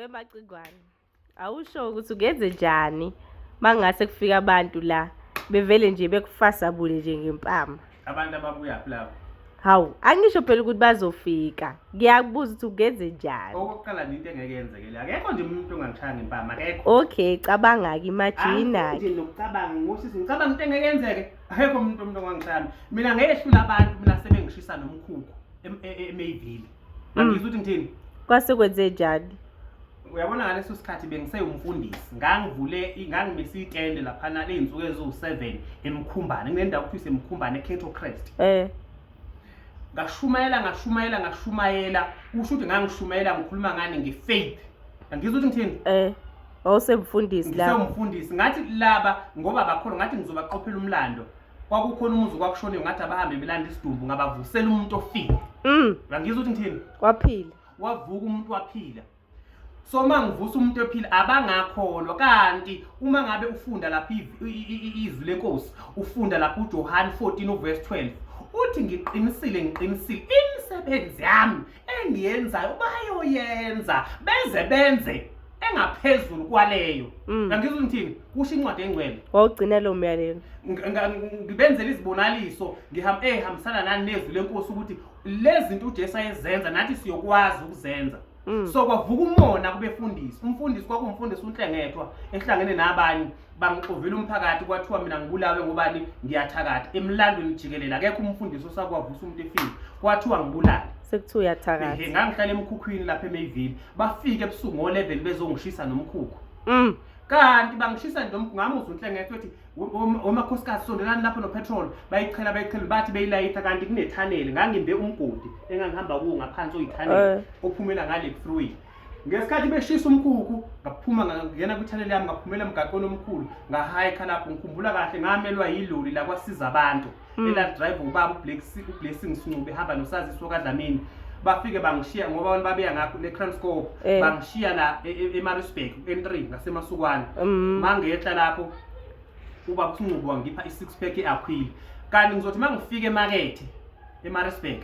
Wemacingwane, awusho ukuthi ungenze njani mangase kufika abantu la bevele nje bekufasabule nje ngempama. Abantu ababuyaphi lapho? Hawu, angisho phela ukuthi bazofika. Ngiyakubuza ukuthi ungenze njani. Okokuqala nje into engeke yenzeke le. Akekho nje umuntu ongangishaya ngempama, akekho. Okay, cabanga-ke, imagine-ke. Nje nokucabanga ngosisi ngicabanga into engeke yenzeke. Akekho umuntu ongangishaya. Mina ngehlula abantu mina sebengishisa nomkhukhu eMayville. Angizwa ukuthi ngithini. Kwase kwenze njani? Uyabona ngaleso sikhathi bengisewumfundisi, ngangivule ngangimise itende laphana ley'nsuku eziwu-7 eMkhumbane, kunendawo kuthiwa iseMkhumbane eCato Crest. Ngashumayela ngashumayela ngashumayela, kusho ukuthi ngangishumayela ngikhuluma ngani nge-faith. Angizwa ukuthi ngithini? Wawusemfundisi lapho. Ngisewumfundisi, ngathi laba ngoba bakholwa ngathi ngizobaqophela umlando. Kwakukhona umuzi kwakushoniwe ngathi abahambe belanda isidumbu ngabavusela umuntu ofile. Uyangizwa ukuthi ngithini? Waphila. Wavuka umuntu waphila. So uma ngivusa umuntu ephila abangakholwa, kanti uma ngabe ufunda lapha izwi lenkosi, ufunda lapha uJohn 14 uverse 12, uthi ngiqinisile ngiqinisile imisebenzi yami engiyenzayo bayoyenza beze benze engaphezulu kwaleyo. Ngangizwa ngithini? Kusho incwadi engcwele. Wawugcina lo myalelo. Ngibenzela izibonaliso, ngihamba ehambisana nani nezwi lenkosi ukuthi lezi zinto uJesu ayezenza nathi siyokwazi ukuzenza. So kwavuka umona kubefundisi. Umfundisi kwakuwumfundisi uNhlengethwa ehlangene nabanye, bangixovela umphakathi kwathiwa mina ngibulawe ngobani ngiyathakatha. Emlandweni jikelele akekho umfundisi osakwavusa umuntu efile. Kwathiwa ngibulale. Sekuthiwa uyathakatha. Ehe, ngangihlala emkhukhwini lapha eMayville. Bafike ebusuku ngo-11 bezongishisa nomkhukhu. Kanti bangishisa nje nomkhukhu, ngamuzwa uNhlengethwa ethi omakhosikazi sondelani lapho nopetrol, bayichela bayichela bathi beyilayitha kanti kunethaneli. Ngangimbe umgodi engangihamba kuwo ngaphansi oyithaneli ophumela ngale ku-freeway. Ngesikhathi beshisa umkhukhu ngaphuma ngangena kwithaneli yami ngaphumela emgaqweni omkhulu ngahayikha lapho. Ngikhumbula kahle ngamelwa yiloli la kwasiza abantu eladrive ubaba uBlessing Sincube ehamba noSaziso kaDlamini. Bafike bangishiya ngoba abantu babeya ngakho neKranskop, bangishiya la eMaritzburg ku-N3 ngaseMasukwane. Mangehla lapho ubaba uSincube wangipha i-six pack e-Aquila. Kanti ngizothi mangifika emakethe eMaritzburg,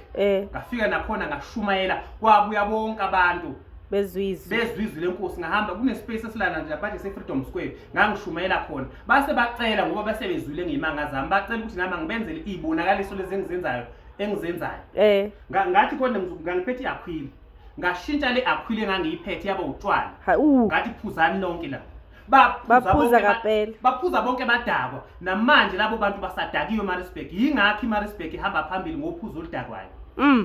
ngafika nakhona ngashumayela kwabuya bonke abantu bezwizwe bezwizwe lenkosi. Ngahamba kunespace esilana nje lapha nje Freedom Square, ngangishumayela khona. Base bacela ngoba base bezwile ngeyimanga zami, bacela ukuthi nami ngibenzele izibonakaliso lezi engizenzayo engizenzayo. Ngathi khona ngangiphethe i-Aquila, ngashintsha le Aquila engangiyiphethe yaba utshwala. Ngathi phuzani lonke la. Baphuza kaphela. Baphuza bonke badakwa. Namanje labo bantu basadakiwe eMaritzburg. Yingakho iMaritzburg ihamba phambili ngophuzo oludakwayo.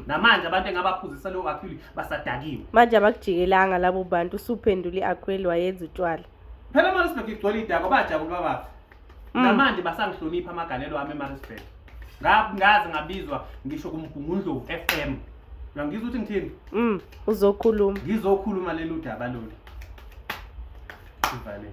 Namanje abantu engabaphuzisa lo Aquila basadakiwe. Manje abakujikelanga labo bantu, usuphendula i-Aquila wayenza utshwala. Phela eMaritzburg igcwele idakwa, bajabula babafi. Namanje basangihlonipha amagalelo ami eMaritzburg. Ngaze ngabizwa ngisho kuMgungundlovu FM. Uyangizwa ukuthi ngithini? Uzokhuluma. Ngizokhuluma lelu daba lolu. Ivale.